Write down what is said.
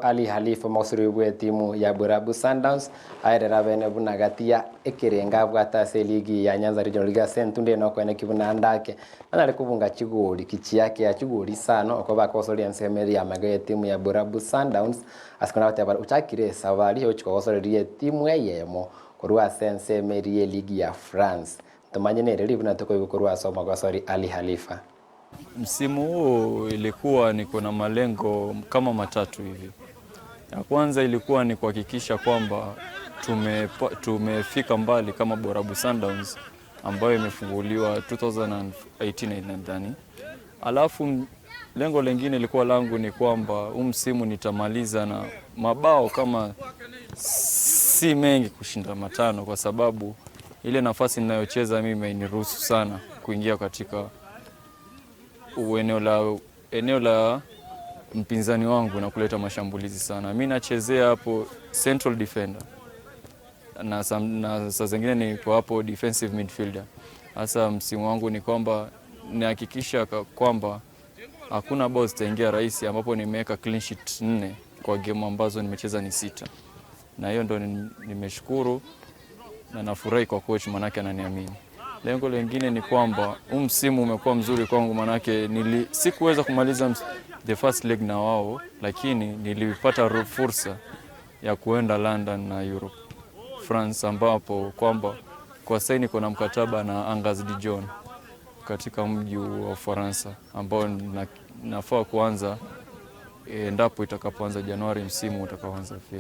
Ali Halifa omosori bwe etimu ya Borabu Sundowns aerera bene buna gati ya ekerengo abwate ase eligi ya Nyanza Regional League ase entunde eye nokoene ki buna ande ake nanyare kobunga chigori ki chiake ya chigori isano okwo bakogosoria ensemo eria ya magega etimu ya Borabu Sundowns ase kona goteba ochakire esabari ogochia kogosoreria etimu eyemo korwa ase ensemo eria ya eligi ya France. Tomanye nereri buna tokoigwa korwa ase omogosori Ali Halifa. Msimu huu ilikuwa niko na malengo kama matatu hivi. Ya kwanza ilikuwa ni kuhakikisha kwamba tumefika mbali kama Borabu Sundowns ambayo imefunguliwa 2018 nadhani. Alafu lengo lingine ilikuwa langu ni kwamba huu msimu nitamaliza na mabao kama si mengi kushinda matano, kwa sababu ile nafasi ninayocheza mimi hainiruhusu sana kuingia katika eneo la mpinzani wangu na kuleta mashambulizi sana. Mi nachezea hapo central defender na saa zingine niko hapo defensive midfielder. Sasa msimu wangu ni kwamba nihakikisha kwamba hakuna bao zitaingia rahisi, ambapo nimeweka clean sheet 4 kwa game ambazo nimecheza ni sita, na hiyo ndo nimeshukuru na nafurahi kwa coach, manake ananiamini. Lengo lingine ni kwamba huu msimu umekuwa mzuri kwangu, manake sikuweza kumaliza the first leg na wao, lakini nilipata fursa ya kuenda London na Europe, France, ambapo kwamba kwa sasa niko na mkataba na Angers Dijon katika mji wa Ufaransa ambao nafaa kuanza endapo itakapoanza Januari, msimu utakaoanza.